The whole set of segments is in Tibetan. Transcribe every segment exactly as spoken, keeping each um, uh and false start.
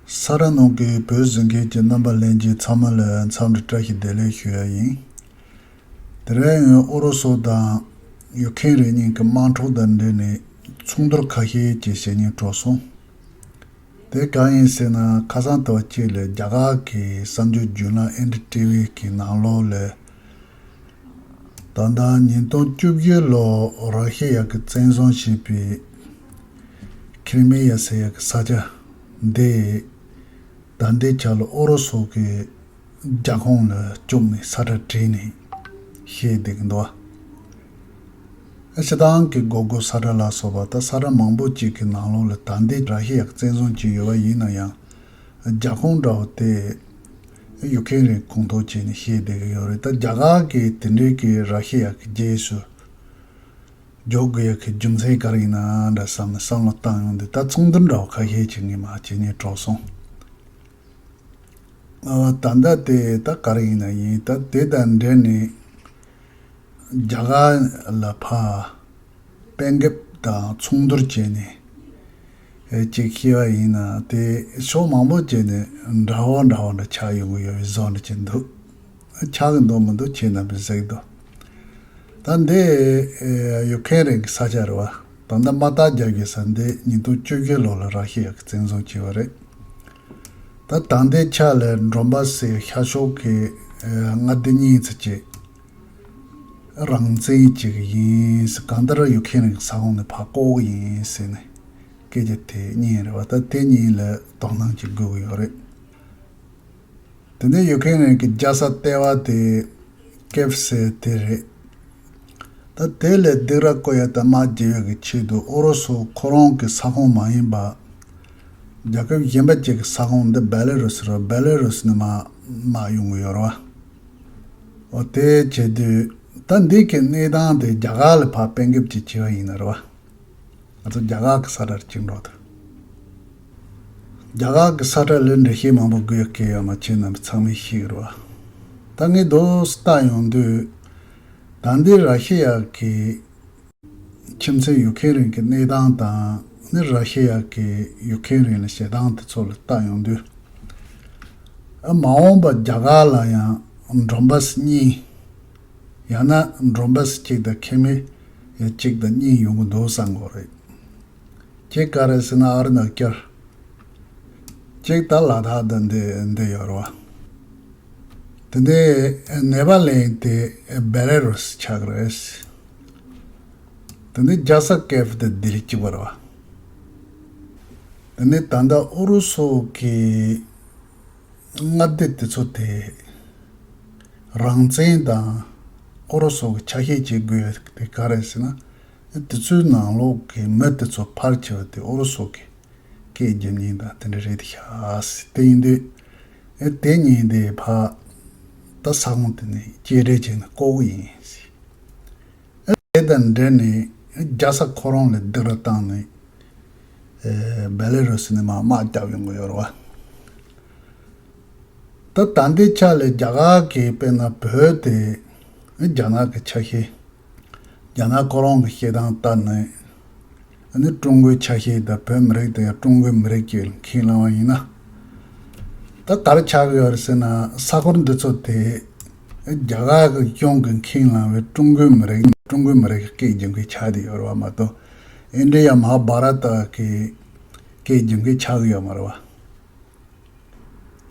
ས་ར་ནང་གི་བོད་གཟིགས་མཁན་གྱི་རྣམ་པ་ལྷན་རྒྱས་ཚང་མ་ལ་འཚམས་འདྲི་བཀྲ་ཤིས་བདེ་ལེགས་ཞུ་ཡ་ཡིན། དེ་རིང་ཨུ་རུ་སུ་དང་ཡུ་ཁེན་རེ་གཉིས་ཀྱི་དམག་འཁྲུག་དང་འབྲེལ་ནས་ཚོགས་འདུ་ཁ་ཤས་ཀྱི་བཤད་ཉན་གྲོལ་སོང་། དེ་གང་ཡིན་ཟེར་ན། ཁ་སང་ཟླ་བ་གཅིག་ལ་རྒྱ་གར་གྱི་གསར་འགྱུར་བརྒྱུད་ལམ་ཨེན་ཌི་ཊི་ཝི་གི་ནང་ལོགས་ལ། ད་ལྟ་ཉིས་སྟོང་བཅུ་བཞི་ལོར་ར་ཤི་ཡ་གིས་བཙན་བཟུང་བྱས་པའི་ཁི་རི་མི་ཡ་ཟེར་ཡ་གི་ས་ཆ་འདི་ད་ལྟའི་ཆ་ལ་ཨུ་རུ་སུ་གི་རྒྱ་ཁོངས་ལ་བཅུག་ནས་ས་ཁྲ་བྲིས་ནས་བཤད་བསྡད་ཀྱི་འདུག་བ། སྤྱིར་བཏང་གི་སྒོར་སྒོར་ས་ཁྲ་ལ་སོགས་པ་ད་ས་ཁྲ་མང་པོ་ཅིག་གི་ནང་ལོགས་ལ་ད་ལྟའི་ར་ཤི་ཡ་གིས་བཙན་བཟུང་བྱས་ཡོད་པ་ཡིན་ན་ཡང་། རྒྱ་ཁོངས་འདྲ་བོ་དེ་ཡུ་ཁེན་རེ་ཁོངས་གཏོགས་བྱས་ནས་བཤད་བསྡད་ཀྱི་ཡོད་རེད། ད་རྒྱ་གར་གྱིས་དེ་འདྲའི་གི་ར་ཤི་ཡ་གི་རྗེས་སུ་འཇུག་དགོས་ཡ་གི་རྒྱུ་མཚན་ག་རེ་ཡིན་ན་འདྲ་བསམ་ནས་བསམ་བློ་བཏང་ཡོང་དུས། ད་ཚོགས་འདུ་འདྲ་བོ་ཁ་ཤས་ཅིག་ངས་མར་བྱེད་ཉན་གྲོལ་སོང་། ཨ། ད་ལྟ་དེ་ད་ག་རེ་ཡིན་ན་ཡིན། ད་དེ་དང་འབྲེལ་ནས་རྒྱ་གར་ལ་ཕར་དཔེ་འགེབས་དང་ཚོགས་འདུར་བྱས་ནས་ཨེ་ཅིག་བཤད་པ་ཡིན་ན། དེ་ཕྱོགས་མང་པོ་བྱས་ནས་འདྲ་བོ་འདྲ་བོ་འདྲ་ཆགས་ཡོང་གི་ཡོད་པའི་བཟོ་འདྲ་ཅིག་འདུག་ཆགས་ཀྱི་འདུག་མི་འདུག་ཁྱེད་རྣམ་པས་གཟིགས་འདུག་ད་འདི་ཨེ་ཡུ་ཁེན་རེ་གི་ས་ཆ་རེད་བ། ད་ལྟ་དམག་རྟགས་རྒྱག་གི་ས་འདི་ཉིས་སྟོང་བཅུ་བཞི་ལོ་ལ་ར་ཤི་ཡ་གིས་བཙན་བཟུང་བྱས་པ་རེད། ད་ད་ལྟའི་ཆ་ལ་ཌོན་བཱ་སི་ཤར་ཕྱོགས་ཀྱི་ཨེ་མངའ་སྡེ་གཉིས་ཙམ་ཅིག་རང་བཙན་ཅིག་ཡིན། གང་ལྟར་ཡུ་ཁེན་རེ་གི་ས་ཁོངས་ནས་ཕར་བཀོག་གི་ཡིན་ཟེར་ནས་སྐད་ཆ་དེ་གཉིས་རེད་བ། ད་དེ་གཉིས་ལ་དོ་སྣང་ཅིག་དགོས་ཀྱི་ཡོད་རེད། དེ་ནས་ཡུ་ཁེན་རེ་གི་རྒྱལ་ས་ལྟེ་བ་དེ་ཀེབ་ཟེར་དེ་རེད། ད་དེ་ལ་སྡིགས་ར་བསྐུལ་ཡ་དང་དམག་རྒྱག་ཡ་གི་ཆེད་དུ་ཨུ་རུ་སུ་ཁོ་རང་གི་ས་ཁོངས་མ་ཡིན་པ་རྒྱལ་ཁབ་གཞན་པ་ཅིག་གི་ས་ཁོངས་འདི་བེ་ལེ་རུ་སི་རེད། བེ་ལེ་རུ་སི་ནས་མར་དམག་ཡོང་གི་ཡོད་རེད་བ། འོ་དེ་བྱེད་དུས་ད་འདི་གི་གནས་སྟངས་དེ་རྒྱ་གར་ལ་ཕར་དཔེ་འགེབས་ཅིག་བྱས་པ་ཡིན་ན་རེད་བ། ང་ཚོ་རྒྱ་གར་གྱི་ས་ཁྲ་རེད་ཅིག་འགྲོ་དང་། རྒྱ་གར་གྱི་ས་ཁྲ་ལ་འགྲེལ་བཤད་མང་པོ་དགོས་ཡ་གལ་ཡོད་མ། ཁྱེད་རྣམ་པ་ཚང་མས་ཤེས་ཀྱི་རེད་བ། ད་ངས་མདོར་བསྡུས་ལྟ་ཡོང་དུས། ད་ལྟའི་ར་ཤི་ཡ་གི་ཁྱིམ་མཚེས་ཡུ་ཁེན་རེ་གི་གནས་སྟངས་དང་། ནི་ར་ཤི་ཡ་གི་ཡུ་ཁེན་རེ་ལ་བྱེད་སྟངས་དེ་ཚོ་ལ་ལྟ་ཡོང་དུས། ཨ། མ་འོངས་པ་རྒྱ་གར་ལ་ཡང་ཌོན་བཱ་སི་གཉིས། ཡང་ན་ཌོན་བཱ་སི་གཅིག་དང་ཁི་རི་མི་ཡ་གཅིག་དང་གཉིས་ཡོང་གི་འདུག་བསམ་གྱི་ཡོད་རེད། གཅིག་ག་རེ་ཟེར་ན་ཨ་རུ་ན་ཅལ། གཅིག་ད་ལ་དྭགས་དང་འདི་འདི་ཡོད་རེད་བ། དེ་ནས་ནེ་པ་ལི་དེ་བེ་ལེ་རུ་སི་ཆགས་ཀྱི་རེད། དེ་ནས་རྒྱལ་ས་ཀེབ་དེ་ལྡི་ལི་གཅིག་པ་རེད་བ། དེ་ནས་ད་ལྟ་ཨུ་རུ་སུ་གི་མངའ་སྡེ་དེ་ཚོ་དེ་རང་བཙན་དང་ཨུ་རུ་སུ་གི་ཆ་ཤས་བྱེད་དགོས་དེ་ག་རེ་ཟེར་ན། དེ་ཚོའི་ནང་ལོགས་ཀྱི་མི་དེ་ཚོ་ཕལ་ཆེ་བ་དེ་ཨུ་རུ་སུ་གི་སྐད་རྒྱབ་མཁན་དང་དེ་འདྲ་རེད་ཤག་ཟེར། དེ་ཡིན་དུས་ཨེ་དེ་གཉིས་དེ་ཕར་ད་ས་ཁོངས་དེ་ནས་བཅད་འབྲེལ་བྱས་ནས་བཀོག་གི་ཡིན་ཟེར། ཨེ་དེ་དང་འབྲེལ་ནས་རྒྱལ་ས་ཁོ་རང་ལ་སྡིགས་ར་བཏང་ནས་ཨེ་བེ་ལེ་རུ་སི་ནས་མར་དམག་རྒྱབ་ཡོང་གི་ཡོད་རེད་བ། ད་ད་ལྟའི་ཆ་ལ་རྒྱ་གར་གྱི་དཔེར་ན་བོད་དེ་རྒྱ་ནག་གི་ཆ་ཤས། རྒྱ་ནག་ཁོ་རང་གི་བཤད་སྟངས་ལྟར་ནས་ནི་ཀྲུང་གོའི་ཆ་ཤས་དང་བོད་མི་རིགས་དེ་ཀྲུང་གོའི་མི་རིགས་ཀྱིས་ཁས་བླངས་པ་ཡིན་ན། ད་ག་རེ་ཆགས་ཀྱི་ཡོད་རེད་ཟེར་ན། ས་ཁུལ་འདི་ཚོ་དེ་རྒྱ་གར་གྱི་གཞུང་གིས་ཁས་བླངས་པའི་ཀྲུང་གོའི་མི་རིགས། ཀྲུང་གོའི་མི་རིགས་ཀྱི་སྐད་རྒྱབ་མཁན་ཆགས་བསྡད་ཡོད་རེད་བ་མ་གཏོགས། ཨིན་དྲི་ཡ་མ་ཧཱ་བྷ་ར་ཏ་གི་སྐད་རྒྱབ་མཁན་ཆགས་ཀྱི་ཡོད་མ་རེད་བ།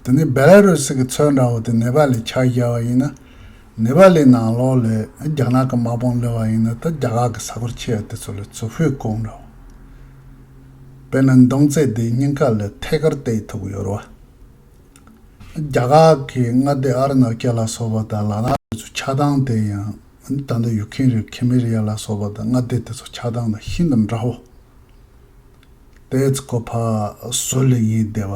དེ་ནས་བེ་ལ་རུ་སི་གི་ཚོད་འདྲ་བོ་དེ་ནེ་པ་ལི་ཆ་བཞག་པ་ཡིན་ན། ནེ་པ་ལི་ནང་ལོགས་ལ་རྒྱ་ནག་གི་དམག་དཔུང་སླེབས་པ་ཡིན་ན། ད་རྒྱ་གར་གི་ས་ཁུལ་ཆེ་བ་དེ་ཚོ་ལ་ཚུར་ཕུད་གོ་འདྲ་བོ། དཔེར་ན་མདུང་རྩེ་དེ་སྙིང་ཁ་ལ་ཐད་ཀར་གཏད་ཐུབ་ཀྱི་ཡོད་རེད་བ། རྒྱ་གར་གི་མངའ་སྡེ་ཨ་རུ་ན་ཅལ་ལ་སོགས་པ་དང་ལ་དྭགས་དེ་ཚོ་ཆགས་སྟངས་དེ་ཡང་། ད་ལྟ་ཡུ་ཁེན་རེད། ཁི་མི་རི་ཡ་ལ་སོགས་པ་དང་མངའ་སྡེ་དེ་ཚོ་ཆགས་སྟངས་དང་ཤིན་ཏུ་འདྲ་བོ། ཏོག་ཙམ་ཁོ་ཕར་ཟུར་ལ་ཡིན་བསྡད་པ།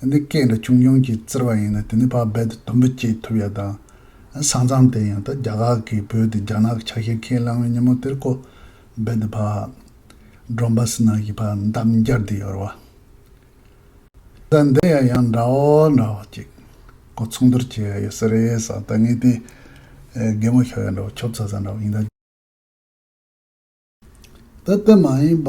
ཨ་ནི་སྐད་འདྲ་ཆུང་ཆུང་ཅིག་བཙིར་བ་ཡིན་ན་དེ་ནི་ཕར་རྦད་དེ་དུམ་བུ་བཅད་ཐུབ་ཡ་དང་། ས་མཚམས་དེ་ཡང་ད་རྒྱ་གར་གྱིས་བོད་དེ་རྒྱ་ནག་གི་ཆ་ཤས་ཁས་བླངས་པའི་ཉིན་མོ་དེར་ཁོ་རྦད་དེ་ཕར་ཌོན་བཱ་སི་ནང་གི་ཕར་འདབས་འབྱར་བསྡད་ཡོད་རེད་བ། ད་འདི་ཡང་ཡང་འདྲ་བོ་འདྲ་བོ་ཅིག་ཁོ་ཚོགས་འདུར་བྱེད་ཡ་ཡོད་ས་རེད་བསམ། ད་ངས་དེ་ཨེ་གད་མོ་ཤོར་ཡ་འདྲ་བོ། ཆོབ་ཚ་ཚ་འདྲ་བོ་ཡིན་ད། ད་དེ་མ་ཡིན་པ།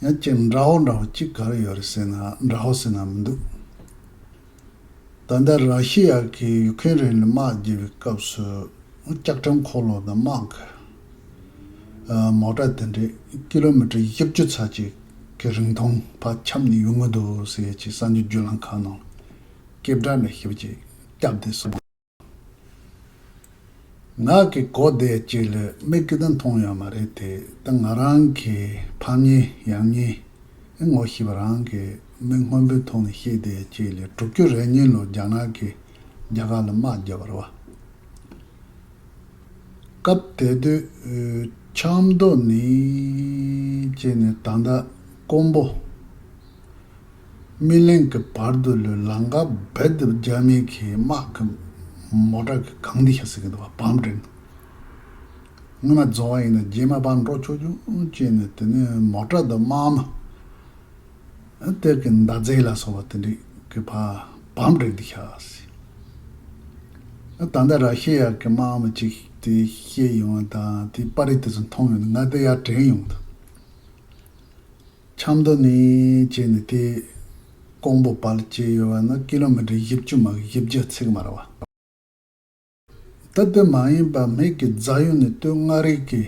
ཡང་ཅིག་འདྲ་བོ་འདྲ་བོ་ཅིག་ག་རེ་ཡོད་རེད་ཟེར་ན། འདྲ་བོ་ཟེར་ན་མི་འདུག་ད་ལྟ་ར་ཤི་ཡ་གིས་ཡུ་ཁེན་རིན་ལ་དམག་རྒྱག་པའི་སྐབས་སུ། ལྕགས་ཁྲིམས་འཁོར་ལོ་དང་དམག་གི་ཨ་མོ་ཊ་དེ་འདྲས་ཀི་ལོ་མི་ཊར་བཞི་བཅུ་ཚ་གཅིག་གི་རིང་ཐུང་ཕར་ཁྱབ་ནས་ཡོང་གི་འདུག་ཟེར་ཡ་ཅིག་གསར་འགྱུར་བརྒྱུད་ལམ་ཁག་ནང་སྐད་སྒྲ་འདྲ་ཞིག་ཅིག་བརྒྱབ་བསྡད་སོང་། ང་གིས་གོ་བསྡད་ཅིག་ལ་མིག་གིས་ད་མཐོང་ཡོད་མ་རེད་དེ། ད་ང་རང་གི་ཕ་མྱེས་ཡང་མྱེས་ངོ་ཤེས་པ་རང་གི་མིག་སྔོན་པོའི་ཐོག་ནས་ཤེས་བསྡད་ཅིག་ལ། དྲུག་ཅུ་རེ་གཉིས་ལོ་རྒྱ་ནག་གིས་རྒྱ་གར་ལ་དམག་བརྒྱབ་པ་རེད་བ། སྐབས་དེ་དུས་ཨ་ཆབ་མདོ་ནས་བྱས་ནས་ད་ལྟ་ཀོང་པོ་སྨིན་གླིང་གི་བར་དུ་ལ་ལམ་ཁ་རྦད་དེ་རྒྱ་མི་གི་དམག་གི་མོ་ཊ་གིས་གང་འདི་ཤ་ཟེར་གི་འདུག་བ། བམ་སྒྲིག་སྔོན་མ་རྫོང་བ་ཡིན་ན་རྗེས་མ་ཕར་འགྲོ་ཆོག་ཆོག་བྱས་ནས། དེ་ནས་མོ་ཊ་དང་དམག་མི་དེ་གི་མདའ་རྩེ་ལ་སོགས་པ་དེ་འདྲས་ཀྱི་ཕར་བམ་སྒྲིག་འདི་ཤ་ཟེར། ད་ལྟ་ར་ཤི་ཡ་གི་དམག་མི་གཅིག་དེ་ཤི་ཡོང་བ་དང་དེ་པར་རིས་དེ་ཚོ་མཐོང་ཡོང་དུས་ང་དེ་ཡར་དྲན་ཡོང་འདུག་ཆབ་མདོ་ནས་བྱས་ནས་དེ་ཀོང་པོ་བར་ལ་བྱས་ཡོད་པ་ན་ཀི་ལོ་མི་ཊར་བཞི་བཅུ་མ་གི་བཞི་བརྒྱ་ཚིག་མ་རེད་བ། ད་དེ་མ་ཡིན་པ་མི་གི་རྫ་ཡུལ་ནས་སྟོད་མངའ་རིས་ཀྱི་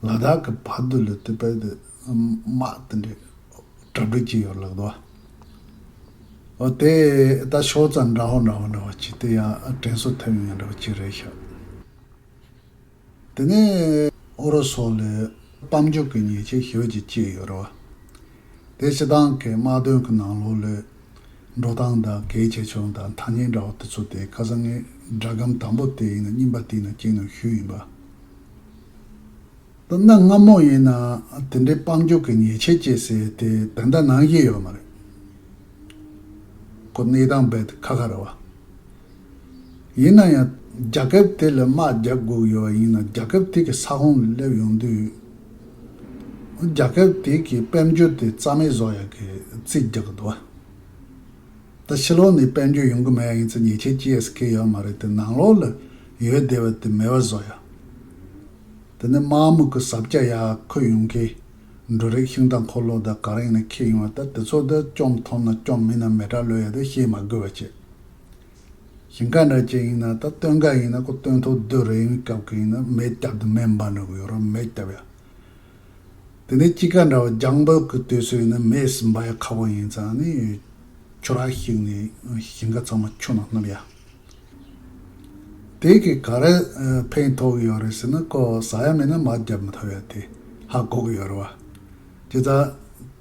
ལ་དྭགས་ཀྱི་བར་དུ་ལ་དེ་བས་དེ་དམག་དེ་འདྲའི་གྲ་སྒྲིག་བྱས་ཡོད་ལགས་དོ། འོ་དེ་ད་ཤོག་ཙམ་འདྲ་བོ་འདྲ་བོ་འདྲ་བོ་ཅིག་དེ་ཡང་དྲན་གསོ་ཐེབས་ཡོང་ཡ་འདྲ་བོ་ཅིག་རེད་ཤག་དེ་ནས་ཨུ་རུ་སུ་ལ་དཔལ་འབྱོར་གྱི་ཉེས་ཆད་ཞེ་པོ་ཅིག་བཅད་ཡོད་རེད་བ། དེ་སྤྱིར་བཏང་གི་དམག་དོན་གྱི་ནང་ལོགས་ལ་འགྲོ་སྟངས་དང་གལ་ཆེ་ཆུང་དང་ཐ་སྙད་འདྲ་བོ་དེ་ཚོ་དེ་ཁ་སང་ངས་སྒྲ་སྒམ་དང་པོ་དེ་ཡིན་ན་རྙིང་པ་དེ་ཡིན་ན་གཅིག་ནང་ཞུས་ཡིན་པ། ད་གནའ་སྔ་མོ་ཡིན་ན་དེ་འདྲའི་དཔལ་འབྱོར་གྱི་ཉེས་ཆད་བཅད་ཟེར་དེ་ད་ལྟ་ནང་བཞིན་ཡོད་མ་རེད། ཁོ་གནས་སྟངས་རྦད་དེ་ཁ་ཁ་རེད་བ། ཡིན་ན་ཡང་རྒྱལ་ཁབ་དེ་ལ་དམག་རྒྱག་དགོས་ཡོད་པ་ཡིན་ན་རྒྱལ་ཁབ་དེ་གི་ས་ཁོངས་ལ་སླེབས་ཡོང་དུས། རྒྱལ་ཁབ་དེ་གི་དཔལ་འབྱོར་དེ་རྩ་མེད་བཟོ་ཡག་གི་རྩིས་རྒྱག་གི་འདུག་བ། ད་ཕྱི་ལོགས་ནས་དཔལ་འབྱོར་ཡོང་གི་མེད་ཡ་ཡིན་ཙང་ཉེས་ཆད་བཅད་ཟེར་གི་ཡོད་མ་རེད་དེ། ནང་ལོགས་ལ་ཡོད་བསྡད་པ་དེ་མེད་པ་བཟོ་ཡ། དེ་ནས་དམག་མི་གི་བཟའ་བཅའ་ཡར་འཁུར་ཡོང་མཁན། འབྲུ་རིགས་ཤིང་རྟ་འཁོར་ལོ་དང་ག་རེ་ཡིན་ན་འཁྱེར་ཡོང་བ། ད་དེ་ཚོ་ད་བཅོམ་ཐུབ་ན་བཅོམ་མིན་ན་མེ་སྲེག་གློད་ཡ་ད་བཤད་མ་དགོས་པ་བྱས། ཞིང་ཁ་འདྲ་ཅིག་ཡིན་ན་ད་སྟོན་ཁ་ཡིན་ན་ཁོ་སྟོན་ཐོག་རྡོ་རེད། ཡིན་སྐབས་ཀྱི་ཡིན་ན་མེ་བརྒྱབ་དུས་མེ་འབར་འགྲོ་གི་ཡོད་རེད། མེ་བརྒྱབ་ཡ། དེ་ནས་དཔྱིད་ཀ་འདྲ་བ་རྒྱང་འབོད་ཀྱི་དུས་ཚོད་ཡིན་ན་མེ་འབར་ཡ་ཁག་པོ་ཡིན་ཙང་ནི། ཆུ་རགས་ཤིག་ནས་ཞིང་ཁ་ཚང་མ་ཆུ་ནང་བསྣུབས་ཡ། དེ་གིས་ག་རེ་ཕན་ཐོགས་ཀྱི་ཡོད་རེད་ཟེར་ན། ཁོ་ཟ་ཡ་མེད་ན་དམག་རྒྱག་མི་ཐུབ་ཡ་དེ་ཧ་གོ་གི་ཡོད་རེད་བ། བྱས་ཙང་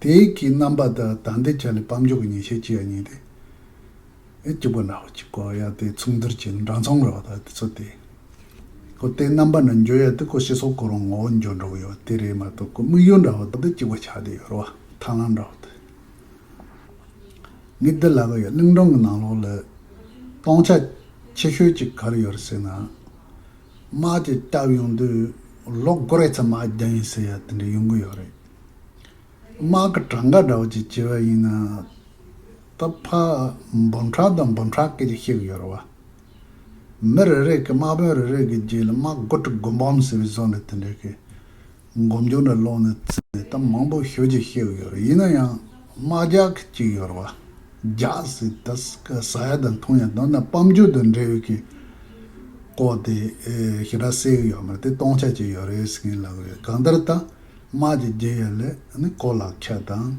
དེ་གི་རྣམ་པ་དང་ད་ལྟའི་ཆ་ལ་དཔལ་འབྱོར་གྱི་ཉེས་ཆད་བཅད་ཡ་གཉིས་དེ་ཨེ་གཅིག་པ་འདྲ་བོ་ཅིག་གོ་ཡ། དེ་མཚུངས་བསྡུར་བྱས་ནས་འདྲ་མཚུངས་རེད་བ། ད་དེ་ཚོ་དེ་ཁོ་དེ་རྣམ་པ་འདྲ་འགྱུར་ཡ་དེ་ཁོ་སྤྱི་ཚོགས་ཁོ་རང་ངོ་བོ་འགྱུར་འགྲོ་གི་ཡོད་དེ་རེད་མ་གཏོགས། ཁོ་དམིགས་ཡུལ་འདྲ་བོ་ད་དེ་གཅིག་པ་ཆགས་བསྡད་ཡོད་རེད་བ། ཐབས་ལམ་འདྲ་བོ་དེ། ངས་འདི་ལབ་གི་ཡོད། གླིང་སྒྲུང་གི་ནང་ལོགས་ལ་སྟོང་ཆ་ཆེ་ཤོས་ཅིག་ག་རེ་ཡོད་རེད་ཟེར་ན། དམག་ཅིག་བཏབ་ཡོང་དུས་ལོ་འགོར་རེ་ཚ་དམག་རྒྱག་ཡིན་ཟེར་ཡ་དེ་འདྲ་ཡོང་གི་ཡོད་རེད། དམག་གི་གྲངས་ཀ་འདྲ་བོ་ཅིག་བྱས་པ་ཡིན་ན། ད་ཕར་འབུམ་ཕྲག་དང་འབུམ་ཕྲག་སྐད་ཅིག་བཤད་གི་ཡོད་རེད་བ། མི་རེ་རེ་གི་དམག་དཔོན་རེ་རེ་གི་རྗེས་ལ་དམག་དགུ་ཁྲི་དགུ་འབུམ་ཟེར་བའི་བཟོ་འདྲ་དེ་འདྲ་གི་མགོ་མཇུག་འདྲ་ལོག་ནས་བརྩིས་ནས་ད་མང་པོ་ཞེ་པོ་ཅིག་བཤད་གི་ཡོད་རེད། ཡིན་ན་ཡང་དམག་རྒྱགས་ཀྱི་གཅིག་ཡོད་རེད་བ། རྒྱགས་ཟེར་ད་ཟ་ཡ་དང་འཐུང་ཡ་དང་ན་དཔལ་འབྱོར་དང་འབྲེལ་བའི་གི་སྐོར་དེ་ཨེ་ཞེ་དྲག་གསལ་གི་ཡོད་མ་རེད་དེ། སྟོང་ཆ་ཅིག་ཡོད་རེད་ཟེར་མཁན་ལབ་གི་རེད། གང་ལྟར་ད་དམག་ཅིག་རྒྱག་ཡ་ལ་ནི་གོ་ལག་ཆ་དང་།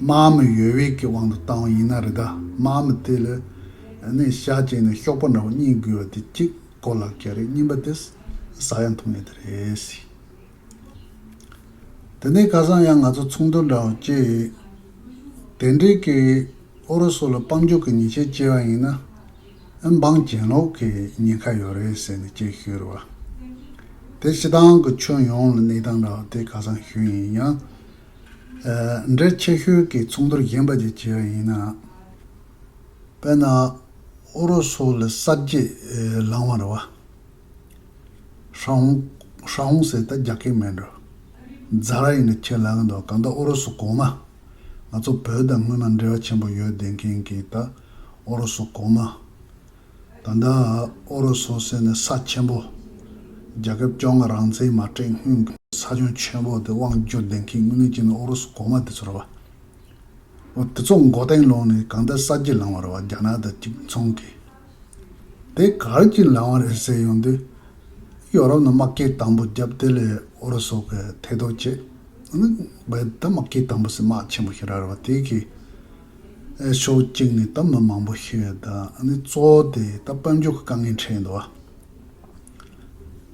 དམག་མི་ཡོད་པའི་གི་དབང་དུ་བཏང་བ་ཡིན་ན་རེད། ད་དམག་མི་དེ་ལ་ནི་ཤ་བཅད་ནས་གཤོག་པ་འདྲ་བོ་གཉིས་དགོས་པ་དེ་གཅིག་གོ་ལག་ཆ་རེད། གཉིས་པ་དེ་ཟ་ཡ་འཐུང་ཡ་དེ་རེད་ཟེར། དེ་ནས་ཁ་སང་ཡང་ང་ཚོ་ཚོགས་འདུ་འདྲ་བོ་བྱས། དེ་འདྲའི་གི་ཨུ་རུ་སུ་ལ་དཔལ་འབྱོར་གྱི་ཉེས་ཆད་བཅད་པ་ཡིན་ན་འབངས་གྱེན་ལོག་གི་ཉེན་ཁ་ཡོད་རེད་ཟེར་ནས་ཅིག་ཞུས་རེད་བ། དེ་སྤྱིར་བཏང་གི་ཁྱོན་ཡོངས་ལ་གནས་སྟངས་འདྲ་བ་དེ་ཁ་སང་ཞུས་ཡིན་ཡང་། ཨ་འདྲ་ཆེ་ཤོས་ཀྱི་ཚོགས་འདུར་གཞན་པ་ཅིག་བྱས་པ་ཡིན་ན། དཔེར་ན་ཨུ་རུ་སུ་ལ་གསར་བརྗེ་ལངས་པ་རེད་བ། ཧྲ་ཧུང་ཧྲ་ཧུང་ཟེར་ད་རྒྱ་སྐད་མིན་འགྲོ། ཛ་ར་ཡིན་ན་ཁྱེད་ལབ་གི་འདུག་གང་ལྟར་ཨུ་རུ་སུ་གོང་མ། ང་ཚོ་བོད་དང་སྔོན་མ་འབྲེལ་བ་ཆེན་པོ་ཡོད་བསྡད་མཁན་གྱི་ད་ཨུ་རུ་སུ་གོང་མ། ད་ལྟ་ཨུ་རུ་སུ་ཟེར་ནས་ས་ཆེན་པོ། རྒྱལ་ཁབ་བཅོ་ལྔ་རང་བཙན་མ་སྤྲད་སྔོན་གྱི་ ས་ཁྱོན་ཆེན་པོ་དེ་དབང་བསྒྱུར་བསྡད་མཁན་དངོས་གནས་བྱས་ན་ཨུ་རུ་སུ་གོང་མ་དེ་ཚོ་རེད་བ། འོ་དེ་ཚོ་མགོ་རྟིང་སློག་ནས་གང་ལྟར་གསར་བརྗེ་ལངས་པ་རེད་བ། རྒྱ་ནག་དང་གཅིག་མཚུངས་ཀྱི། དེ་ག་རེ་བྱས་ལངས་པ་རེད་ཟེར་ཡོང་དུས། ཡོ་རོབ་ནས་དམག་འཁྲུག་དང་པོ་བརྒྱབ། དེ་ལས་ཨུ་རུ་སུ་གིས་ཐེ་གཏོགས་བྱས། ཨ་ནི་བས་ད་དམག་འཁྲུག་དང་པོ་ཟེར་དམག་ཆེན་པོ་ཞེ་དྲག་རེད་བ། དེ་གི་ཨེ་ཕྱོགས་གཅིག་ནས་ད་མི་མང་པོ་ཤི་ཡོད་ད། ཨ་ནི་གཙོ་བོ་དེ་ད་དཔལ་འབྱོར་གྱི་དཀའ་ངལ་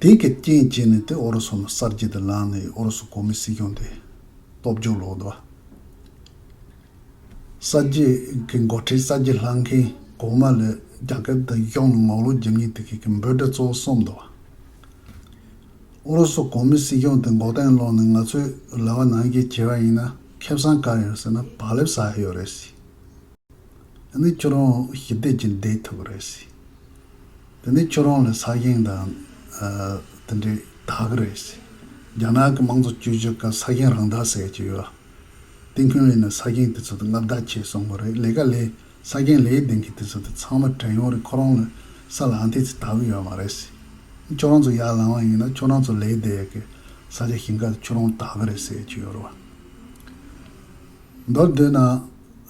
འཕྲད་འདུག་བ། དེ་གི་རྐྱེན་བྱས་ནས་དེ་ཨུ་རུ་སུ་ནས་གསར་བརྗེ་དེ་ལངས་ནས་ཨུ་རུ་སུ་གོང་མའི་སྲིད་གཞུང་དེ་སྟོབས་འབྱོར་ལོག་འདུག་བ། གསར་བརྗེ་གི་འགོ་ཁྲིད་གསར་བརྗེ་ལངས་མཁན་གོང་མ་ལས་རྒྱ་གར་དང་གཞུང་ནས་ངོ་ལོག་བྱེད་མཁན་དེ་གི་གི་འབོད་སྒྲ་གཙོ་བོ་གསུམ་འདུག་བ། ཨུ་རུ་སུ་གོང་མའི་སྲིད་གཞུང་དེ་མགོ་རྟིང་སློག་ནས་ང་ཚོས་ལབ་པ་ནང་བཞིན་བྱས་པ་ཡིན་ན་ཁེ་བཟང་ག་རེ་ཡོད་ཟེར་ན་བག་ལེབ་ཟ་ཡ་ཡོད་རེད་ཟེར། ཨ་ནི་ཁྱོད་རང་ཞི་བདེ་ཅིག་བསྡད་ཐུབ་ཀྱི་རེད་ཟེར། དེ་ནས་ཁྱོད་རང་ལ་ས་ཞིང་དང་ཨ་དེ་འདྲའི་དག་གི་རེད་ཟེར། རྒྱ་ནག་གི་དམངས་གཙོ་བཅོས་བསྒྱུར་སྐབས་ས་ཞིང་རང་བདག་ཟེར་གྱི་ཡོད། དེ་སྔོན་ལ་ཡིན་ན་ས་ཞིང་དེ་ཚོ་དེ་མངའ་བདག་བྱས་སོང་བ་རེད། ལས་ཀ་ལས་ས་ཞིང་ལས་ལྡན་མཁན་དེ་ཚོ་དེ་ཚང་མ་བྲན་གཡོག་རེད། ཁོ་རང་ལ་ས་ལ་ཨ་འཐས་ཚོ་དག་གི་ཡོད་མ་རེད་ཟེར། ཁྱོད་རང་ཚོ་ཡར་ལངས་པ་ཡིན་ན་ཁྱོད་རང་ཚོ་ལས་བསྡད་ཡག་གི་ས་ཆ་ཞིང་ཁ་དེ་ཁྱོད་རང་དག་གི་རེད་ཟེར་གྱི་ཡོད་རེད་བ། མདོར་བསྡུས་ན།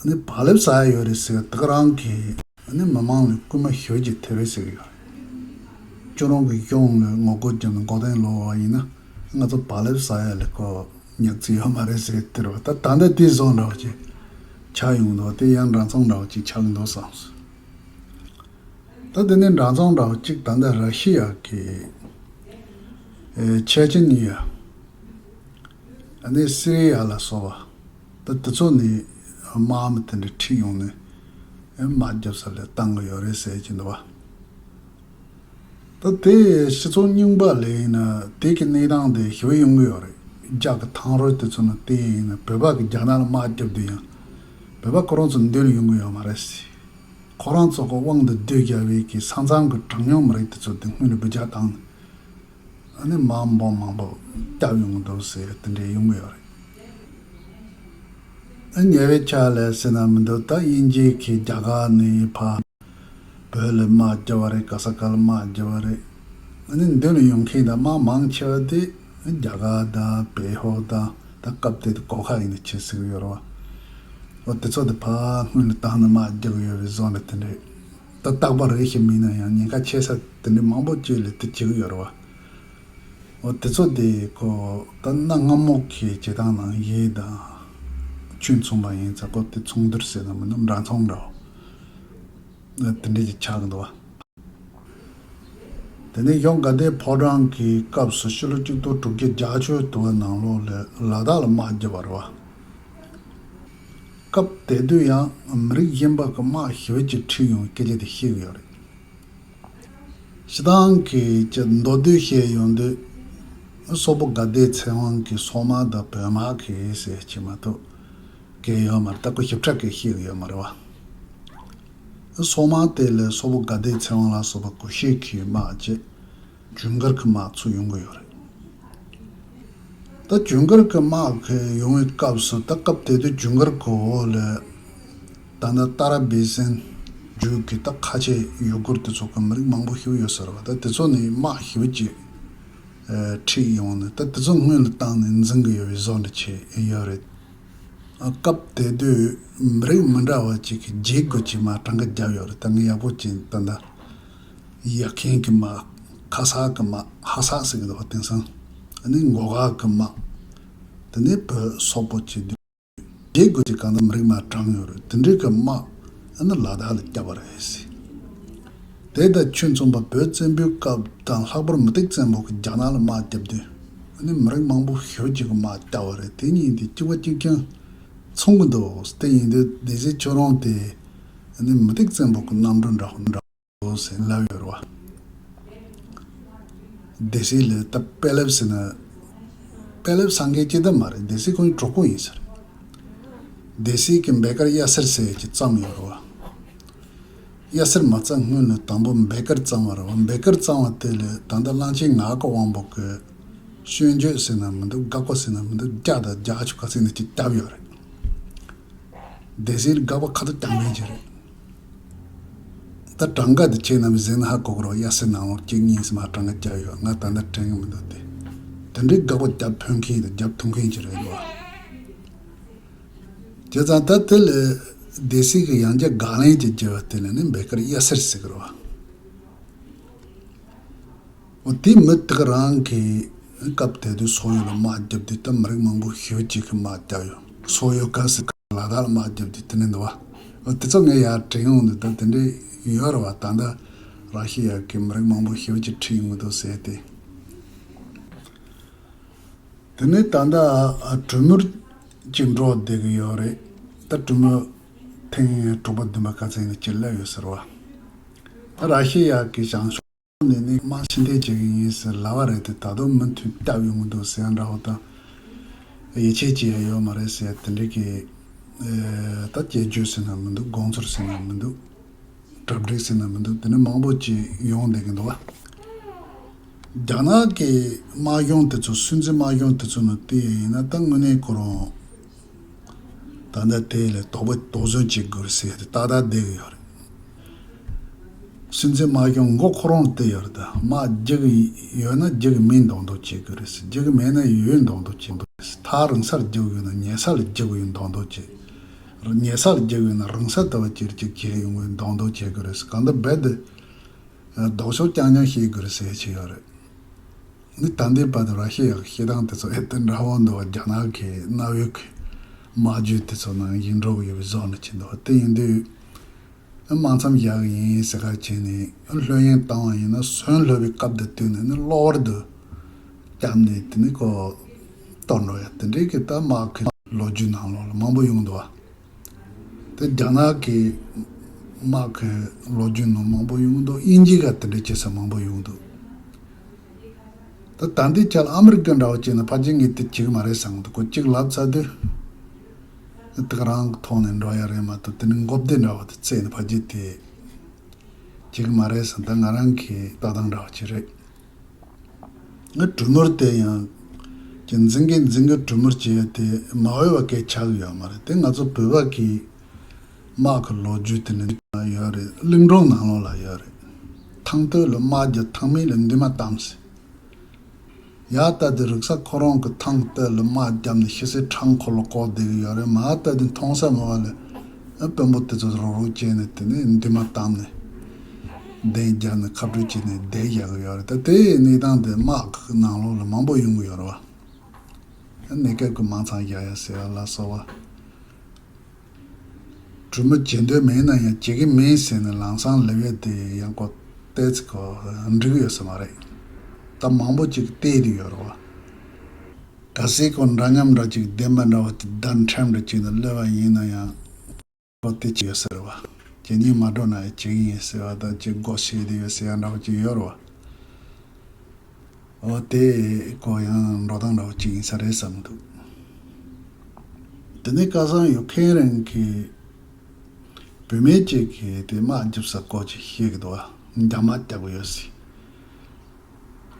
ནི་བག་ལེབ་ཟ་ཡ་ཡོད་རེད་ཟེར་བ་དེ་ག་རང་གིས་ནི་མི་མང་ལ་སྐུལ་མ་ཞེ་པོ་ཅིག་ཐེབས་རེད་ཟེར་གྱི་ཡོད་རེད། ཁྱོད་རང་གི་གཞུང་ལ་ངོ་རྒོལ་བརྒྱབ་ནས་མགོ་རྟིང་སློག་པ་ཡིན་ན་ང་ཚོ་བག་ལེབ་ཟ་ཡ་ལས་ཁོ་ཉག་ཅིག་ཡོད་མ་རེད་ཟེར་དེ་རེད་བ། ད་ད་ལྟ་དེ་བཟོ་འདྲ་བ་ཅིག་ཆགས་ཡོང་འདུག་དེ་ཡང་འདྲ་མཚུངས་འདྲ་བ་ཅིག་ཆགས་ཀྱི་འདུག་བསམ་སོང་། ད་དེ་ནས་འདྲ་མཚུངས་འདྲ་བ་ཅིག་ད་ལྟ་ར་ཤི་ཡ་གི་ཨེ་ཆེ་ཆེན་ཡ། ཨ་ནི་སི་རི་ཡ་ལ་སོགས་པ། ད་དེ་ཚོ་ནི་དམག་མི་དེ་འདྲ་ཁྲིད་ཡོང་ནས་ཨེ་དམག་རྒྱབ་ས་ལ་བཏང་གི་ཡོད་རེད་ཟེར་གྱི་འདུག་བ། ད་དེ་སྤྱི་ཚོགས་རྙིང་པ་ལས་ཡིན་ན་དེ་གི་གནས་སྟངས་དེ་ཞེ་པོ་ཡོང་གི་ཡོད་རེད། རྒྱ་གི་ཐང་རོལ་དེ་ཚོ་ནི་དེ་ཡིན་ན་བོད་པ་གི་རྒྱ་ནག་ལ་དམག་རྒྱབ་དུས་ཡང་བོད་པ་ཁོ་རང་ཚོ་མདུན་ལ་ཡོང་གི་ཡོད་མ་རེད་ཟེར། ཁོ་རང་ཚོ་གི་དབང་དུ་སྡུད་རྒྱག་པའི་གི་ས་མཚམས་གི་གྲངས་ཉུང་མི་རིགས་དེ་ཚོ་དེ་སྔོན་ལ་འབུད་རྒྱག་བཏང་ནས་ཨ་ནི་དམག་འབོམ་མང་པོ་བརྒྱབ་ཡོང་གི་འདུག་ཟེར་དེ་འདྲའི་ཡོང་གི་ཡོད་རེད། ཨ་ཉེ་བའི་ཆར་ལ་ཟེར་ན་མི་འདུག་ད་དབྱིན་ཇི་གི་རྒྱ་གར་ནས་ཕར་བོད་ལ་དམག་རྒྱབ་པ་རེད། ག་ས་ག་ལ་དམག་རྒྱབ་པ་རེད། ཨ་ནི་མདུན་ལ་ཡོང་མཁན་དང་དམག་མང་ཆེ་བ་དེ་རྒྱ་གར་དང་བལ་ཡུལ་དང་ད་སྐབས་དེ་དུས་སྒོ་ཁ་ཡིན་ན་ཆེ་ཟེར་གི་ཡོད་རེད་བ། འོ་དེ་ཚོ་དེ་ཕར་སྔོན་ལ་བཏང་ནས་དམག་རྒྱག་གི་ཡོད་པའི་བཟོ་འདྲ་དེ་འདྲས། ད་རྟག་པར་རེད་ཞིག་མིན་ན་ཡང་ཉེན་ཁ་ཆེ་ས་དེ་འདྲས་མང་པོ་ཅིག་ལ་དེ་བྱེད་གི་ཡོད་རེད་བ། འོ་དེ་ཚོ་དེ་ཁོ་ད་གནའ་སྔ་མོ་གི་བྱེད་སྟངས་ནང་བཞིན་དང་ཆོས་མཚུངས་པ་ཡིན་ཙང་ཁོ་དེ་མཚུངས་བསྡུར་ཟེར་ན་མིན་ན་འདྲ་མཚུངས་འདྲ་བོ་དེ་འདྲས་ཅིག་ཆགས་གི་འདུག་བ། དེ་ནས་གཞུང་དགའ་ལྡན་ཕོ་བྲང་གི་སྐབས་སུ་ཕྱི་ལོ་གཅིག་སྟོང་དྲུག་བརྒྱ་བརྒྱད་ཅུ་དུ་བ་ནང་ལོགས་ལ་ལ་དྭགས་ལ་དམག་བརྒྱབ་པ་རེད་བ། སྐབས་དེ་དུས་ཡང་མི་རིགས་གཞན་པ་གི་དམག་ཞེ་པོ་ཅིག་ཁྲིད་ཡོང་སྐད་ཆ་དེ་བཤད་གི་ཡོད་རེད། སྤྱི་བཏང་གི་ཅི་མདོར་བསྡུས་བཤད་ཡོང་དུས་སོག་པོ་དགའ་ལྡན་ཚེ་དབང་གི་སོག་དམག་དང་བོད་དམག་གི་ཟེར་གྱི་མ་གཏོགས་གལ་ཡོད་མ་རེད། ད་ཁོ་ཞིབ་ཕྲ་གི་བཤད་གི་ཡོད་མ་རེད་བ། སོག་དམག་དེ་ལས་སོག་པོ་དགའ་ལྡན་ཚེ་དབང་ལ་སོགས་པ་སྐུ་ཞབས་ཀྱི་དམག་བཅས་ཇུན་གར་གྱི་དམག་ཚུར་ཡོང་གི་ཡོད་རེད། ད་ཇུན་གར་གྱི་དམག་གི་ཡོང་བའི་སྐབས་སུ་ད་སྐབས་དེ་དུས་ཇུན་གར་གྱི་འོག་ལ་ད་ནི་ཏཱ་ར་བི་སན་རྒྱུད་ཀྱི་ད་ཁ་ཆེ་ཡུ་གུར་དེ་ཚོ་གི་མི་རིགས་མང་པོ་ཞིག་ཡོད་ས་རེད་བ། ད་དེ་ཚོ་ནས་དམག་ཞེ་པོ་ཅིག་ཨ་ཁྲིད་ཡོང་ནས་ད་དེ་ཚོ་སྔོན་ལ་བཏང་ནས་འཛིང་གི་ཡོད་པའི་བཟོ་འདྲ་བྱས་ཡོད་རེད། ཨ་སྐབས་དེ་དུས་མི་རིགས་མི་འདྲ་བ་ཅིག་གིས་བརྗེ་དགོས་ཀྱི་དམག་གྲངས་ཀ་བརྒྱབ་ཡོད་རེད། ད་ངས་ཡག་པོ་ཅིག་ད་ལྟ་ཡ་མཁན་གྱི་དམག་ཁ་སག་གི་དམག་ཧ་སག་ཟེར་གི་འདུག་བ། དེང་སང་ཨ་ནི་མགོ་འགག་གི་དམག་དེ་ནས་བོད་སོག་པོ་བྱེད་དུས་བརྗེ་དགོས་ཀྱི་གང་ལྟར་མི་རིགས་དམག་གྲངས་ཡོད་རེད། དེ་འདྲའི་གི་དམག་ཨ་ནི་ལ་དྭགས་ལ་བརྒྱབ་པ་རེད་ཟེར། དེ་དང་ཆོས་མཚུངས་པ་བོད་བཙན་པོའི་སྐབས་དང་ལྷག་པར་མུ་སྟེགས་བཙན་པོ་གིས་རྒྱ་ནག་ལ་དམག་བརྒྱབ་དུས་ཨ་ནི་མི་རིགས་མང་པོ་ཞེ་པོ་ཅིག་གིས་དམག་བརྒྱབ་པ་རེད། དེ་གཉིས་དེ་གཅིག་པ་གཅིག་རྐྱང་མཚུངས་གི་འདུག་དེ་ཡིན་དུས་སྡེ་སྲིད་ཁྱོད་རང་དེ་ཨ་ནི་མུ་སྟེགས་བཙན་པོ་གི་རྣམ་གྲངས་འདྲ་པོ་འདྲ་པོ་ཟེར་ལབ་ཡོད་རེད་བ། སྡེ་སྲིད་ལ་ད་དཔེ་ལེབ་ཟེར་ན། དཔེ་ལེབ་ཟེར་མཁན་ཅི་ལྟ་མ་རེད། སྡེ་སྲིད་ཁོང་གྲོགས་པོ་ཡིན་ཟེར། སྡེ་སྲིད་ཀྱི་འབད་དཀར་གཡའ་སེར་ཟེར་གྱི་བརྩམས་ཡོད་རེད་བ། གཡའ་སེར་མ་བརྩམས་སྔོན་ལ་དང་པོ་འབད་དཀར་བརྩམས་པ་རེད་བ། འབད་དཀར་བརྩམས་པ་དེ་ལ་ད་ལྟ་གླང་ཆེན་ངག་གི་དབང་པོ་གིས་སྐྱོན་བརྗོད་ཟེར་ན་མི་འདུག་དགག་པ་ཟེར་ན་མི་འདུག་བརྒྱ་དང་བརྒྱད་ཅུ་ག་ཚོད་ནས་ཅིག་བརྒྱབ་ཡོད་རེད། སྡེ་སྲིད་ལ་དགག་པ་ཁ་ཐུག་རྐྱང་མེད་ཅིག་རེད། ད་གྲངས་ཀ་དེ་ཁྱེད་རྣམས་གཟིགས་ན་ཧ་གོ་གི་རེད། གཡའ་སེར་ནང་ལོགས་གཅིག་གཉིས་གསུམ་ཧ་གྲངས་ཀ་བརྒྱབ་ཡོད། ང་ད་ལྟ་དྲན་གི་མི་འདུག་སྟེ། དེ་འདྲའི་དགག་པ་རྒྱབ་ཕོད་མཁན་དང་རྒྱབ་ཐུབ་མཁན་ཅིག་རེད་འདུག་བ། བྱས་ཙང་ད་དེ་ལ་སྡེ་སྲིད་ཀྱི་ཡང་བསྐྱར་དགག་ལན་ཅིག་བརྒྱབ་པ་དེ་ལ་ནི་འབད་ཀར་གཡུ་སེར་ཟེར་གི་རེད་བ། འོ་དེ་མི་དེ་ག་རང་གིས་སྐབས་དེ་དུས་སོག་ཡུལ་ལ་དམག་བརྒྱབ་དུས་ད་མི་རིགས་མང་པོ་ཞེ་པོ་ཅིག་གིས་དམག་བརྒྱབ་ཡོད། སོག་ཡུལ་ག་ཟེར་ག་ལ་དྭགས་ལ་དམག་བརྒྱབ་དུས་དེ་ནས་འདུག་བ། འོ་དེ་ཚོ་ངས་ཡར་དྲན་ཡོང་དུས་ད་དེ་འདྲས་ཡོད་རེད་བ། ད་ལྟ་ར་ཤི་ཡ་གི་མི་རིགས་མང་པོ་ཞེ་པོ་ཅིག་ཁྲིད་ཡོང་གི་འདུག་ཟེར་ཏེ། དེ་ནས་ད་ལྟ་གྲོས་མོལ་ཅིག་འགྲོ་བསྡད་ཀྱི་ཡོད་རེད། ད་གྲོས་མོལ་ཐེངས་དྲུག་པ་བདུན་པ་ག་ཚད་ཡིན་ན་ཅིག་སླེབས་ཡོད་ཟེར་བ། ད་ར་ཤི་ཡ་གི་བྱང་ཕྱོགས་ནས་ནི་དམག་ཕྱིར་འཐེན་བྱེད་ཀྱི་ཡིན་ཟེར་ལབ་པ་རེད་དེ། ད་དུང་མུ་མཐུད་བརྒྱབ་ཡོང་གི་འདུག་ཟེར་ཡ་འདྲ་བོ་དང་། ཡིད་ཆེས་བྱེད་ཡ་ཡོད་མ་རེད་ཟེར་ཡ་དེ་འདྲའི་གི། ཨེ། ད་སྐྱོན་བརྗོད་ཟེར་ན་མི་འདུག་དགོངས་ཚུལ་ཟེར་ན་མི་འདུག་གྲ་སྒྲིག་ཟེར་ན་མི་འདུག་དེ་འདྲ་མང་པོ་ཅིག་ཡོང་བསྡད་ཀྱི་འདུག་བ། རྒྱ་ནག་གི་དམག་གཞུང་དེ་ཚོ། སྲིད་འཛིན་དམག་གཞུང་དེ་ཚོ་ནང་བལྟས་ཡིན་ན་ད་དངོས་གནས་ཁོ་རང་ད་ལྟ་དེ་ལས་དོགས་པ་དོགས་ཟོན་བྱེད་དགོས་རེད་ཟེར་ཏེ་ཏག་ཏག་བསྡད་ཀྱི་ཡོད་རེད། སྲིད་འཛིན་དམག་སྐྱོང་མགོ་ཁོ་རང་བལྟས་ཡོད་རེད། ད་དམག་རྒྱག་གི་ཡོད་ན་རྒྱག་གི་མིན་མདོག་མདོག་བྱེད་དགོས་རེད་ཟེར། རྒྱག་གི་མེད་ན་ཡོད་མདོག་མདོག་བྱེད་དགོས་རེད་ཟེར། ཐག་རིང་སར་རྒྱག་གི་ཡོད་ན་ཉེ་སར་ལ་རྒྱག་གི་ཡོད་མདོག་མདོག་བྱེད། ཉེ་སར་རྒྱག་གི་ཡོད་ན་རིང་སར་ལྟ་བུ་ཅིག་ཅིག་བྱས་ཡོང་གི་མདོག་མདོག་བྱེད་དགོས་རེད་ཟེར། གང་ལྟར་རྦད་དེ་ལྡོག་ཕྱོགས་རྐྱང་རྐྱང་བཤད་དགོས་རེད་ཟེར་བྱས་ཡོད་རེད། ནི་ད་ལྟའི་བར་དུ་ར་ཤི་ཡ་གི་བཤད་སྟངས་དེ་ཚོ་ཨེ་ད་འདྲ་བོ་འདུག་བ། རྒྱ་ནག་གི་གནའ་བོའི་གི་དམག་ཇུས་དེ་ཚོ་ནང་བཞིན་འགྲོ་གི་ཡོད་པའི་བཟོ་འདྲ་ཅིག་འདུག་བ། དེ་ཡིན་དུས། དམག་མཚམས་བཞག་གི་ཡིན་ཟེར་ག་བྱས་ནས་ལྷོད་གཡེང་བཏང་བ་ཡིན་ན། གཞོན་ལྷོད་པའི་སྐབས་དེ་དུས་ནས་ནི་གློ་བུར་དུ་བརྒྱབ་ནས་དེ་ནི་ཁོ་གཏོར་འགྲོ་ཡ་དེ་འདྲའི་གི་ད་དམག་གི་ལོ་རྒྱུས་ནང་ལོགས་ལ་མང་པོ་ཡོང་འདུག་བ། དེ་རྒྱ་ནག་གི་དམག་གི་ལོ་རྒྱུས་ནང་མང་པོ་ཡོང་འདུག་དབྱིན་ཇི་ག་དེ་འདྲ་བྱེད་ས་མང་པོ་ཡོང་འདུག་ད་ད་འདི་ཆ་ལ་ཨ་མི་རི་ཀ་འདྲ་བོ་བྱས་ན་ཕལ་ཆེར་ངས་དེ་བྱེད་ཀྱི་མ་རེད་བསམ་གི་འདུག་ཁོ་གཅིག་ལབ་ཚར་དུས་དེ་ག་རང་གི་ཐོག་ནས་འགྲོ་ཡ་རེད་མ་གཏོགས། དེ་ནི་མགོ་བདེ་འདྲ་བོ་དེ་བཙལ་ནས་ཕལ་ཆེར་དེ་བྱེད་ཀྱི་མ་རེད་བསམ། ད་ང་རང་གི་ལྟ་སྟངས་འདྲ་བོ་ཅིག་རེད། ང་གྲོས་མོལ་དེ་ཡང་ཀྱི་འཛིན་གི་འཛིན་གི་གྲོས་མོལ་བྱེད་ཡ་དེ་མ་འོས་པ་སྐད་ཆགས་ཀྱི་ཡོད་མ་རེད། དེ་ང་ཚོ་བོད་པ་གི་དམག་གི་ལོ་རྒྱུས་དེ་ནི་ཡོད་རེད། གླིང་སྒྲུང་ནང་ལོགས་ལ་ཡོད་རེད། ཐང་སྟོད་ལ་དམག་རྒྱབ། ཐང་མིག་ལ་མདུན་མ་བཏང་ཟེར། ཡར་ལྟ་དུས་རིག་གསར་ཁོ་རང་གི་ཐང་སྟོད་ལ་དམག་བརྒྱབ་ནས་ཤི་གསོན་འཕྲང་འཁོར་ལོ་བསྐོར་བསྡད་ཀྱི་ཡོད་རེད། མར་ལྟ་དུས་མཐོང་ས་མེད་པ་ལ་དཔོན་པོ་དེ་ཚོ་རོགས་རོགས་བྱས་ནས་དེ་ནས་མདུན་མ་བཏང་ནས་གདན་རྒྱབ་ནས་ཁ་སྤྲོད་བྱས་ནས་བསྡད་བཞག་གི་ཡོད་རེད། ད་དེའི་གནས་སྟངས་དེ་དམག་གི་ནང་ལོགས་ལ་མང་པོ་ཡོང་གི་ཡོད་རེད་བ། གནས་སྐབས་ཀྱི་དམག་མཚམས་བཞག་ཡ་ཟེར་བ་ལ་སོགས་པ། གྲོས་མོལ་བྱེད་འདོད་མེད་ན་ཡང་བྱེད་ཀྱི་མིན་ཟེར་ནས་ལམ་སང་ལབ་ཡ་དེ་ཡང་ཁོ་ཏོག་ཙམ་ཁོ་འགྲིག་གི་ཡོད་ས་མ་རེད། ད་མང་པོ་ཅིག་བལྟས་བསྡད་ཡོད་རེད་བ། གལ་སྲིད་ཁོ་འདྲ་མཉམ་འདྲ་ཅིག་བདེན་པ་འདྲ་བ་དེ་བརྡ་འཕྲིན་འདྲ་ཅིག་ནང་སླེབས་པ་ཡིན་ན་ཡང་ཁོ་དེ་ཅིག་ཡོད་ས་རེད་བ། ཇེ་ཉུང་མ་འགྲོ་ན་ཡང་བྱེད་ཀྱི་ཡིན་ཟེར་བ་དང་། ཅིག་སྒོ་ཕྱེ་བསྡད་ཡོད་ཟེར་ཡ་འདྲ་བ་ཅིག་ཡོད་རེད་བ། འོ་དེ་ཁོ་ཡང་འགྲོ་སྟངས་འདྲ་བོ་ཅིག་ཡིན་ས་རེད་བསམ་འདུག་དེ་ནས་ཁ་སང་ཡུ་ཁེན་རན་གྱི་བུད་མེད་ཅིག་གིས་དེ་དམག་རྒྱབ་ས་སྐོར་ཅིག་བཤད་ཀྱི་འདུག་བ། རྒྱ་དམག་རྒྱག་གི་ཡོད་ཟེར།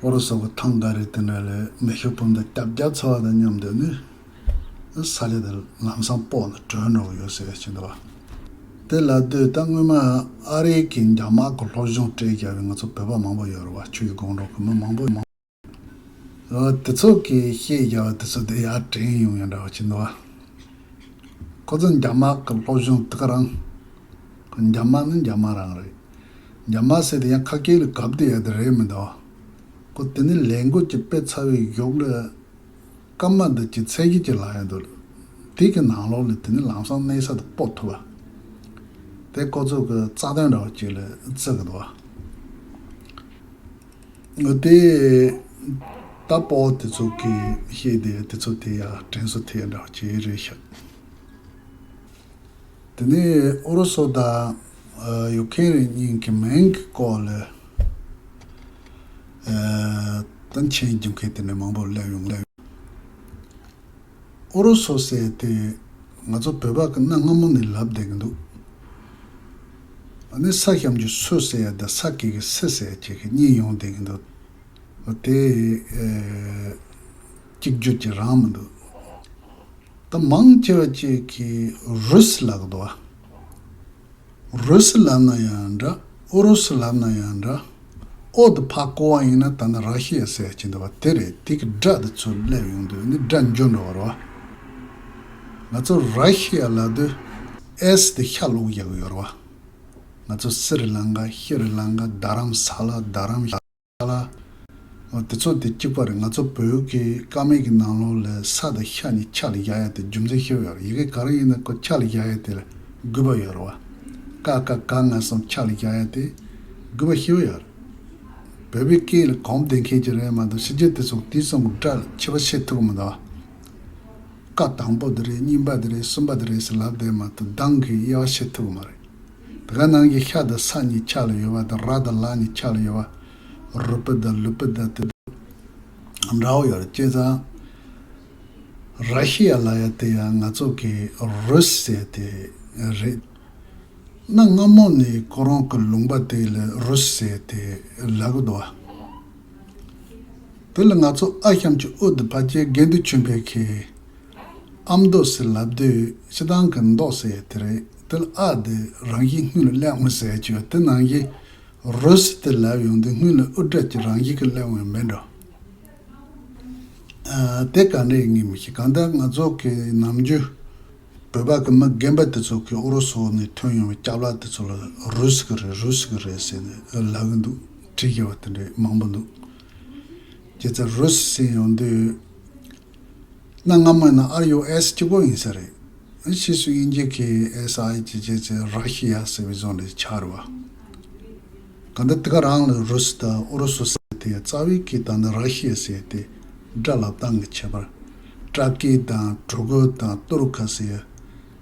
ཨོ་རོད་སོག་གི་ཐང་ག་རེ་དེ་འདྲ་ལ་མེ་ཤུགས་འཕུར་མདའ་རྒྱབ་རྒྱབ་ཚར་བ་དང་མཉམ་དུ་ནི་ས་ཆ་དེ་ལམ་སང་སྤོག་ནས་བྲོས་འགྲོ་གི་ཡོད་ཟེར་བཤད་འདུག་བ། དེ་ལབ་དུས་ད་སྔོན་མ་ཨ་རི་གི་རྒྱ་དམག་གི་སློབ་སྦྱོང་སྤྲད་བཞག་པའི་ང་ཚོ་བོད་པ་མང་པོ་ཡོད་རེད་བ། ཆུ་ཡི་སྒང་དྲུག་གི་མི་མང་པོ་མང་། ཨ། དེ་ཚོ་གིས་བཤད་བཞག་པ་དེ་ཚོ་དེ་ཡར་དྲན་ཡོང་ཡ་འདྲ་བ་ཅིག་འདུག་བ། ཁོ་ཚོ་རྒྱ་དམག་གི་སློབ་སྦྱོང་དེ་ག་རང་། རྒྱ་དམག་ནི་རྒྱ་དམག་རང་རེད། རྒྱ་དམག་ཟེར་དེ་ཡང་ཁ་སྐད་ལ་གབ་བསྡད་ཡ་དེ་རེད་མི་འདུག་བ། ཁོ་དེ་ནི་ལས་འགུལ་གྱི་དཔེ་ཚ་བའི་གཞུག་ལ་སྐར་མ་འདི་གཅིག་ཚེས་གཅིག་གཅིག་ལ་ཡོང་འདུག་དེ་གི་ནང་ལོགས་ལ་དེ་ནི་ལམ་སང་གནས་ས་དེ་སྤོ་ཐུབ་པ། དེ་ཁོ་ཚོ་གི་རྩ་དོན་འདྲ་བ་ཅིག་ལ་བརྩི་གི་འདུག་བ། དེ་ད་སྤོ་དེ་ཚོ་གི་བཤད་དེ་དེ་ཚོ་དེ་ཡ་དྲན་གསོ་དེ་འདྲ་བ་ཅིག་རེད་ཤག་དེ་ནས་ཨུ་རུ་སུ་དང་ཡུ་ཁེན་རེ་གཉིས་ཀྱི་མིང་གི་སྐོར་ལ་ད་མཆན་རྒྱབ་མཁན་དེ་འདྲ་མང་པོ་སླེབས་ཡོང་སླེབས་ཡོང་། ཨུ་རུ་སུ་ཟེར་དེ་ང་ཚོ་བོད་པ་གི་གནའ་སྔ་མོ་ནས་ལབ་བསྡད་ཀྱི་འདུག་ཨ་ནི་ས་ཞབས་ཀྱུ་སུ་ཟེར་ཡ་དང་ས་གི་གི་སི་ཟེར་ཡ་ཅིག་གི་གཉིས་ཡོང་བསྡད་ཀྱི་འདུག་དེ་གཅིག་གྱུར་གྱི་རང་མི་འདུག་ད་མང་ཆེ་བ་ཅིག་གིས་རུས་ལབ་གི་འདུག་བ། རུས་ལབ་ན་ཡང་འདྲ། ཨུ་རུ་སུ་ལབ་ན་ཡང་འདྲ། ཨོ་དེ་ཕར་བཀོལ་བ་ཡིན་ན་ད་ནི་ར་ཤི་ཡ་ཟེར་ཡ་ཅིག་འདུག་བ། དེ་རེད། དེ་གི་སྒྲ་དེ་ཚུར་སླེབས་ཡོང་དུས་ནི་སྒྲ་འགྱུར་འགྲོ་བ་རེད་བ། ང་ཚོ་ར་ཤི་ཡ་ལབ་དུས་ཨེས་དེ་ཤ་ལོག་རྒྱག་གི་ཡོད་རེད་བ། ང་ཚོ་སི་རི་ལང་ཀ་ཤི་རི་ལང་ཀ་རྡ་རམ་ས་ལ་རྡ་རམ་ཤ་ལ། འོ་དེ་ཚོ་དེ་གཅིག་པ་རེད། ང་ཚོ་བོད་ཀྱི་ཀ་མད་ཀྱི་ནང་ལོགས་ལ་ས་དང་ཤ་གཉིས་ཆ་ལ་བཞག་ཡ་དེ་རྒྱུ་མཚན་ཞིག་ཡོད་རེད། ཡི་གེ་ག་རེ་ཡིན་ན་ཁོ་ཆ་ལ་བཞག་ཡ་དེ་ལ་དགོས་པ་ཡོད་རེད་བ། ཀ་ཁ་ག་ང་གསུམ་ཆ་ལ་བཞག་ཡ་དེ་དགོས་པ་ཞིག་ཡོད་རེད། བོད་པའི་སྐད་ལ་གོམས་ལྡན་མཁན་ཅིག་རེད་མ་གཏོགས་ཕྱི་རྒྱལ་དེ་ཚོ་དེ་གསུམ་གྱི་སྒྲ་ལ་ཁྱད་པར་ཕྱེ་ཐུབ་ཀྱི་མི་འདུག་བ། ཀ་དང་པོ་འདི་རེད། གཉིས་པ་འདི་རེད། གསུམ་པ་འདི་རེད་ཟེར་ལབ་བསྡད་མ་གཏོགས་གདངས་ཀྱི་དབྱེ་བ་ཕྱེ་ཐུབ་ཀྱི་མ་རེད། དེ་ག་ནང་བཞིན་ཤ་དང་ས་གཉིས་ཆ་ལ་ཡོད་པ་དང་། ར་དང་ལ་གཉིས་ཆ་ལ་ཡོད་པ། རུ་པི་དང་ལུ་པི་དང་དེ་འདྲ་བོ་ཡོད་རེད། བྱས་ཙང་ར་ཤི་ཡ་ལབ་ཡ་དེ་ཡང་ང་ཚོ་གི་རུས་ཟེར་དེ་རེད། གནའ་སྔ་མོ་ནས་ཁོ་རང་གི་ལུང་པ་དེ་ལ་རུས་ཟེར་དེ་ལབ་གི་འདུག་བ། དེ་ལ་ང་ཚོ་ཨ་ཞབས་ཀྱུ་ཨུ་དེ་ཕལ་ཆེར་དགེ་འདུན་ཆོས་འཕེལ་གྱིས་ཨ་མདོ་ཟེར་ལབ་དུས་སྤྱིར་བཏང་གི་མདོ་ཟེར་དེ་རེད། དེ་ལ་ཨ་དེ་རང་བཞིན་སྔོན་ལ་སླེབས་འོང་ཟེར་གྱི་ཡོད། དེ་ནང་བཞིན་རུས་དེ་ལབ་ཡོང་དུས་སྔོན་ལ་ཨུ་སྒྲ་གྱི་རང་བཞིན་གྱི་སླེབས་འོང་མེད་འགྲོ། ཨ། དེ་ག་འདྲ་ཡིན་ངས་མི་ཤེས། གང་ལྟར་ང་ཚོ་གི་ནམ་རྒྱུན་བོད་པ་གི་མི་རྒན་པ་དེ་ཚོ་གིས་ཨུ་རུ་སུ་ནས་ཐོན་ཡོང་བའི་སྐྱག་ལག་དེ་ཚོ་ལ་རུས་གི་རེད། རུས་གི་རེད་ཟེར་ནས་ལབ་གི་འདུག། བྲིས་བཞག་པ་དེ་འདྲ་མང་པོ་འདུག། བྱས་ཙང་རུས་ཟེར་ཡོང་དུས། གནའ་སྔ་མོ་ཡིན་ན་ཨར་ཡུ་ཨེས་གཅིག་པོ་ཡིན་ས་རེད། ཕྱིས་སུ་དབྱིན་ཇི་གིས་ཨེས་ཨའི་ཅེས་བྱས་ཚེ་ར་ཤི་ཡ་ཟེར་བའི་བཟོ་འདྲ་ཆགས་རེད་བ། གང་ལྟར་དེ་ག་རང་ལ་རུས་དང་ཨུ་རུ་སུ་ཟེར་དེ་རྩ་བའི་གི་ད་ནི་ར་ཤི་ཡ་ཟེར་དེ་སྒྲ་ལབ་སྟངས་ཀྱི་ཁྱད་པར། ཏྲ་ཀི་དང་ཊུར་ཀུ་དང་ཏུར་ཁ་ཟེར་ཡ།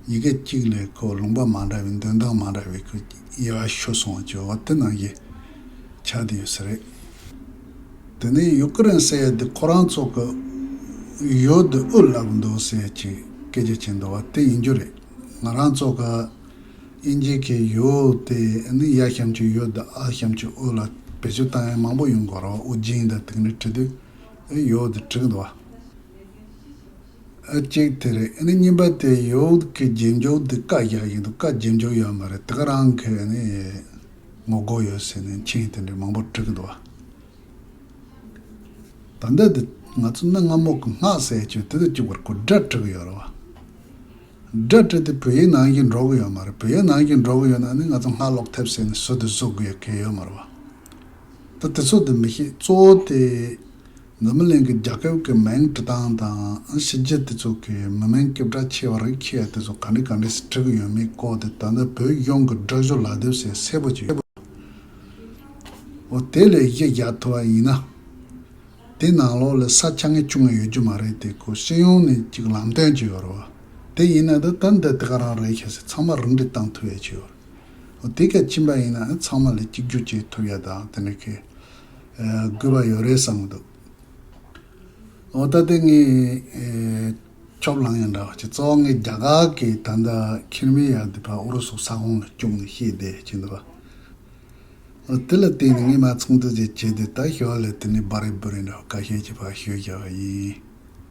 ཡི་གེ་གཅིག་ལས་ཁོ་ལུང་པ་མ་འདྲ་བའི་འདོན་སྟངས་མ་འདྲ་བའི་ཁོ་དབྱེ་བ་ཤོར་སོང་བ་བྱས་པ་དེ་ནང་བཞིན་ཆགས་བསྡད་ཡོད་ས་རེད། དེ་ནས་ཡུ་ཀེ་རེན་ཟེར་ཡ་དེ་ཁོ་རང་ཚོ་གི་ཡོ་དེ་ཨུ་ལབ་འདུག་ཟེར་ཅིག་སྐད་ཆ་བྱས་འདུག་བ། དེ་ཡིན་རྒྱུ་རེད། ང་རང་ཚོ་གི་དབྱིན་ཇི་གི་ཡོ་དེ་ནི་ཡ་ཞབས་ཀྱུ་ཡོ་དང་ཨ་ཞབས་ཀྱུ་ཨུ་ལ་བེད་སྤྱོད་བཏང་ཡ་མང་པོ་ཡོང་གི་རེད་བ། ཨུ་རྒྱན་དང་དེ་འདྲ་བྲིས་དུས་ཡོ་དེ་འབྲི་གི་འདུག་བ། ཨ། གཅིག་དེ་རེད། ཨ་ནི་གཉིས་པ་དེ་ཡོ་གི་རྗེས་འཇུག་དེ་ཀ་བཞག་གི་འདུག། ཀ་རྗེས་འཇུག་ཡོད་མ་རེད། དེ་ག་རང་གི་ཨ་ནི་ངོ་རྒོལ་ཡོད་ཟེར་ནས་མཆན་དེ་འདྲ་མང་པོ་འབྲི་གི་འདུག་བ། ད་ལྟ་དེ་ང་ཚོ་གནའ་སྔ་མོ་གི་སྔགས་ཟེར་ཆོས་དེ་དང་གཅིག་པར་ཁོ་སྒྲ་འབྲི་གི་ཡོད་རེད་བ། སྒྲ་འབྲི་དེ་བོད་ཡིག་ནང་བཞིན་འགྲོ་གི་ཡོད་མ་རེད། བོད་ཡིག་ནང་བཞིན་འགྲོ་གི་ཡོད་ན་ནི་ང་ཚོ་སྔགས་ཀློག་ཐབས་ཟེར་ནས་ཟུར་དུ་བཟོ་དགོས་ཡ་གལ་ཡོད་མ་རེད་བ། ད་དེ་ཚོ་དེ་མི་ཤེས། གཙོ་བོ་དེ་འཛམ་བུ་གླིང་གི་རྒྱལ་ཁབ་ཀྱི་མིང་འབྲི་སྟངས་དང་། ཕྱི་རྒྱལ་དེ་ཚོ་གི་མི་མིང་སྐད་གྲགས་ཆེ་བ་རིགས་ཆེ་བ་དེ་ཚོ་ག་འདྲ་ག་འདྲ་ཞིག་འབྲི་གི་ཡོད་མེད་སྐོར་དེ་ད་ལྟ་བོད་གཞུང་གི་སྒྲ་སྦྱོར་ལག་དེབ་ཟེར་གསལ་པོ་ཅིག་ཡོད། འོ་དེ་ལས་གཞི་བཞག་ཐུབ་པ་ཡིན་ན། དེ་ནང་ལོགས་ལ་ས་ཆ་ངེས་ཆུང་ངེས་ཡོད་རྒྱུ་མ་རེད་དེ། ཁོ་སྤྱི་ཡོངས་ནས་ཅིག་ལམ་སྟོན་ཅིག་ཡོད་རེད་བ། དེ་ཡིན་ན་ད་ད་འདི་དེ་ག་རང་རེད་ཤག་ཟེར་ཚང་མ་རུབ་འབྲི་བཏང་ཐུབ་ཡ་ཅིག་ཡོད་རེད། འོ་དེ་ག་ཕྱིན་པ་ཡིན་ན་ཚང་མ་ལ་གཅིག་གྱུར་བྱེད་ཐུབ་ཡ་དང་དེ་འདྲ་གི་དགོས་པ་ཡོད་རེད་བསམ་གི་འདུག། འོ་ད་དེ་ངས་ཨེ་ཆོབ་ལངས་ཡ་འདྲ་བ་ཅིག། གཙོ་བོ་ངས་རྒྱ་གར་གི་ད་ལྟ་ཁེར་མི་ཡ་དེ་ཕར་ཨུ་རུ་སུ་ས་ཁོངས་ལ་བཅུག་ནས་བཤད་བསྡད་ཀྱི་འདུག་བ། འོ་དེ་ལ་བརྟེན་ནས་ངས་མར་ཚོགས་འདུ་ཅིག་བྱས་ཏེ་ད་ཞོར་ལ་དེ་ནས་སྦ་རི་སྦུ་རི་འདྲ་བ་ཁ་ཤས་ཅིག་ཕར་ཞུས་བཞག་པ་ཡིན།